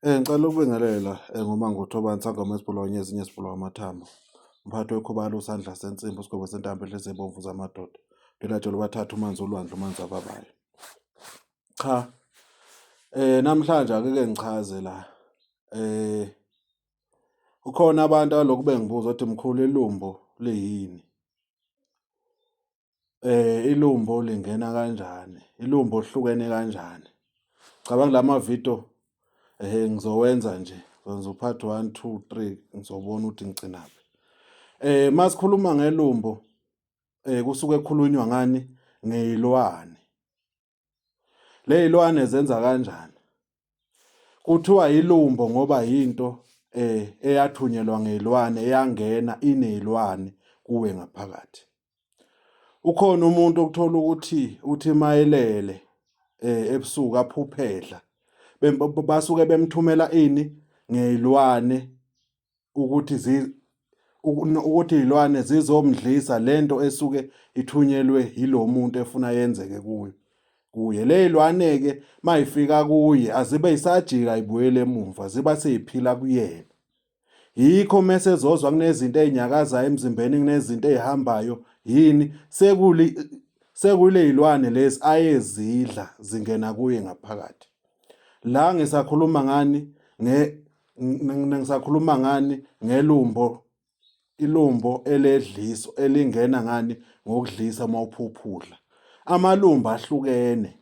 Ngicela ukubingelela ngoManguthu Sangoma esibulawa ezinye esibulawa amathambo. Umphathi wekhubalo usandla sensimbi usigobo sentambo inhliziyo ebomvu zamadoda. Ngilatshela ubathatha umanzi olwandle umanzi ababayo. Cha, namhlanje ake ke ngichaze la. Kukhona abantu alokhu bengibuza ukuthi mkhulu ilumbo liyini? Ilumbo lingena kanjani? Ilumbo lihlukene kanjani? Cabanga la mavidiyo ngizowenza nje, ngizokwenza u-part one, two, three, ngizobona ukuthi ngigcinaphi. Masikhuluma ngelumbo kusuke kukhulunywa ngani? Ngey'lwane. Ley'lwane zenza kanjani? Kuthiwa ilumbo ngoba yinto eyathunyelwa ngey'lwane eyangena iney'lwane kuwe ngaphakathi. Ukhona umuntu okuthola ukuthi uthi mayelele ebusuku aphuphedla basuke bemthumela ini ngey'lwane ukuthi zi ukuthi izilwane zizomdlisa lento esuke ithunyelwe yilo muntu efuna yenzeke kuyo kuye. Le zilwane ke mayifika kuye azibe isajika ibuyele emumva, ziba seyiphila kuyena. Yikho mese ezozwa kunezinto ezinyakazayo emzimbeni, kunezinto ezihambayo yini sekuli sekule zilwane lezi ayezidla zingena kuye ngaphakathi. La ngisakhuluma ngani nge ngisakhuluma ngani ngelumbo ilumbo eledliso elingena ngani ngokudlisa uma uphuphudla. Amalumbo ahlukene.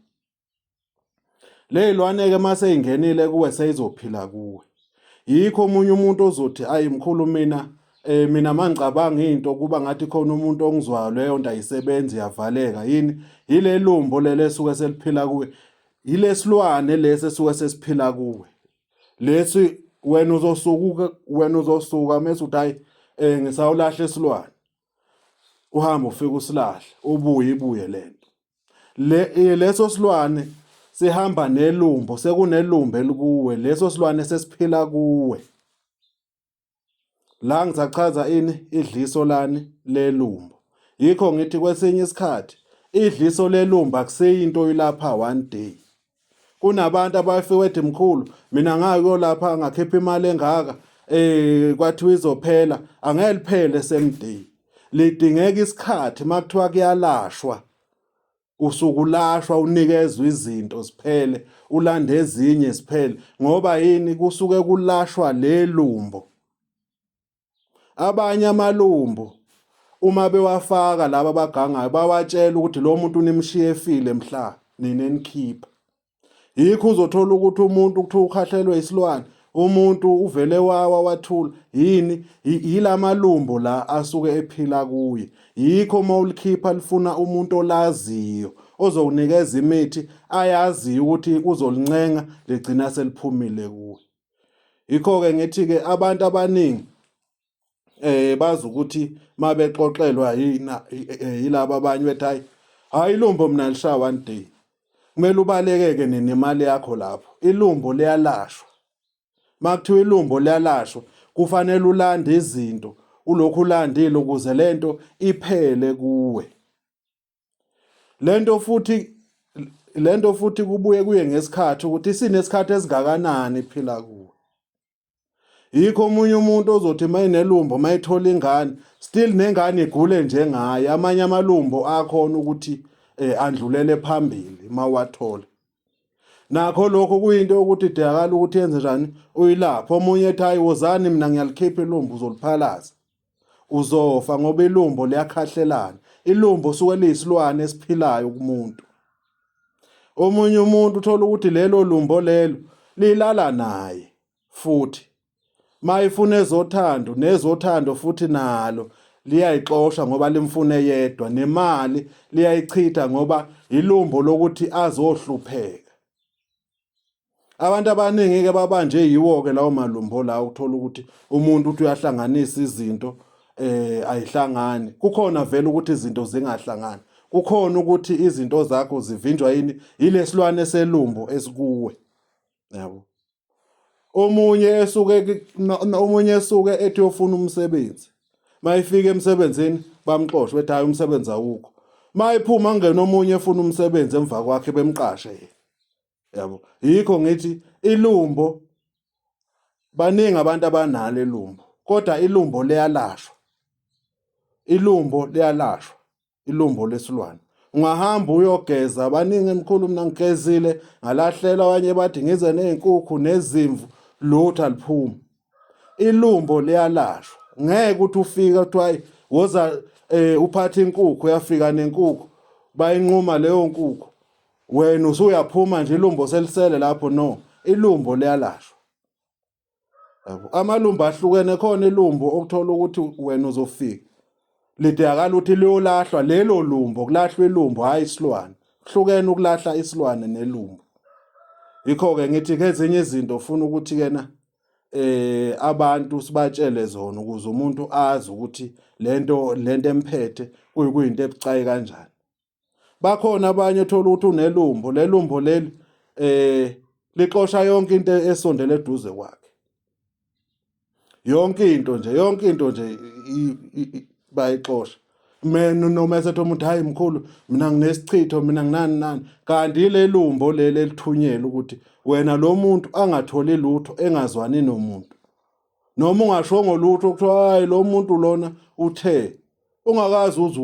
Ley'lwane-ke uma seyingenile kuwe seyizophila kuwe. Yikho omunye umuntu ozothi ayi mkhulu mina mina mangicabanga into kuba ngathi khona umuntu ongizwayo leyo nto ayisebenzi yavaleka yini yile lumbo leli esuke seliphila kuwe yilesilwane lesi esuke sesiphila kuwe lesi wena uzosuka wena uzosuka mese uthi hayi ngisawulahla isilwane uhambe ufike usilahle ubuye ibuye lento le leso silwane sihamba nelumbo sekunelumbo elikuwe leso silwane sesiphila kuwe. La ngisachaza ini idliso lani lelumbo. Yikho ngithi kwesinye isikhathi idliso lelumbo akuseyinto oyilapha one day. Kunabantu abafike ethi mkhulu mina ngayolapha ngakhipha imali engaka kwathiwa izophela angeke liphele same day. Lidingeka isikhathi makuthiwa kuyalashwa usukulashwa unikezwe izinto ziphele ulande ezinye ziphele ngoba yini kusuke kulashwa lelumbo. Abanye amalumbo uma bewafaka laba abagangayo bawatshela ukuthi lo muntu nimshiye efile mhla nina enikhipha. Yikho uzothola ukuthi umuntu kuthiwa ukhahlelwe isilwane umuntu uvele wawa wathula yini yilamalumbo la asuke ephila kuye. Yikho uma ulikhipha lifuna umuntu olaziyo ozokunikeza imithi ayaziyo ukuthi uzolincenga ligcina seliphumile kuwe. Yikho-ke ngithi-ke abantu abaningi bazi ukuthi mabexoxelwa yina yilaba abanye bethi hayi hayi ilumbo mina lishaya one day. Kumele ubaleke-ke nemali yakho lapho. Ilumbo liyalashwa. Makuthiwa ilumbo liyalashwa kufanele ulande izinto ulokhu ulandile ukuze lento iphele kuwe. Lento futhi lento futhi kubuye kuye ngesikhathi ukuthi isinesikhathi esingakanani iphila kuwe. Yikho omunye umuntu ozothi mayinelumbo mayithola ingane still nengane igule njengaye. Amanye amalumbo akhona ukuthi andlulele phambili mawathola. Nakho lokho kuyinto yokuthi idingakala ukuthi yenze njani uyilapho. Omunye ethi hayi wozani mina ngiyalikhipha ilumbo uzoliphalaza. Uzofa ngoba ilumbo liyakhahlelana. Ilumbo suke liyisilwane esiphilayo kumuntu. Omunye umuntu uthola ukuthi lelo lumbo lelo lilala naye futhi mayifuna ezothando nezothando futhi nalo liyayixosha ngoba limfune yedwa nemali liyayichitha ngoba ilumbo lokuthi azohlupheka. Abantu abaningi ke babanje yiwo ke lawo malumbo la ukuthola ukuthi umuntu uthi uyahlanganisa izinto ayihlangani. Kukhona vele ukuthi izinto zingahlangani. Kukhona ukuthi izinto zakho zivinjwa yini yilesilwane selumbo esikuwe. Yabo. Omunye esuke omunye esuke ethi uyofuna umsebenzi. Mayifika emsebenzini bamxoshe bethi hayi umsebenzi awukho. Mayiphuma ngene omunye efuna umsebenzi emva kwakhe bemqashe yena. Yabo. Yikho ngithi ilumbo Baningi abantu abanalo ilumbo, kodwa ilumbo liyalashwa. Ilumbo liyalashwa, ilumbo lesilwane. Ungahamba uyogeza, baningi emkhulu mina ngigezile ngalahlela abanye bathi ngize nezinkukhu nezimvu lutho aliphumi. Ilumbo liyalashwa. Ngeke ukuthi ufike kuthiwa hayi woza eh uphathe inkukhu uyafika nenkukhu bayinquma leyo nkukhu wena usuyaphuma nje ilumbo selisele lapho no ilumbo liyalashwa yabo amalumbo ahlukene khona ilumbo okuthola ukuthi wena uzofika lidingakala ukuthi liyolahlwa lelo lumbo kulahlwa ilumbo hhayi isilwane kuhlukene ukulahla isilwane nelumbo yikho-ke ngithi kezinye izinto ufuna ukuthi kena eh abantu sibatshele zona ukuze umuntu azi ukuthi lento lento emphethe kuyinto ebucayi kanjani Bakhona abanye othola ukuthi unelumbo, lelumbo leli eh lixosha yonke into esondele eduze kwakhe. Yonke into nje, yonke into nje bayixosha. Mina noma esethi umuntu hayi mkhulu mina nginesichitho mina nginani nani kanti ilelumbo leli elithunyelwe ukuthi wena lo muntu angatholi lutho engazwani nomuntu. Noma ungashongo lutho kuthiwa hayi lo muntu lona uthe ungakazi uze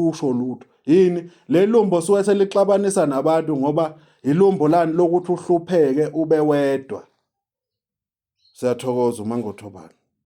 usho lutho yini leli lumbo suke selixabanisa nabantu ngoba ilumbo lani lokuthi uhlupheke ube wedwa siyathokoza umangothobane.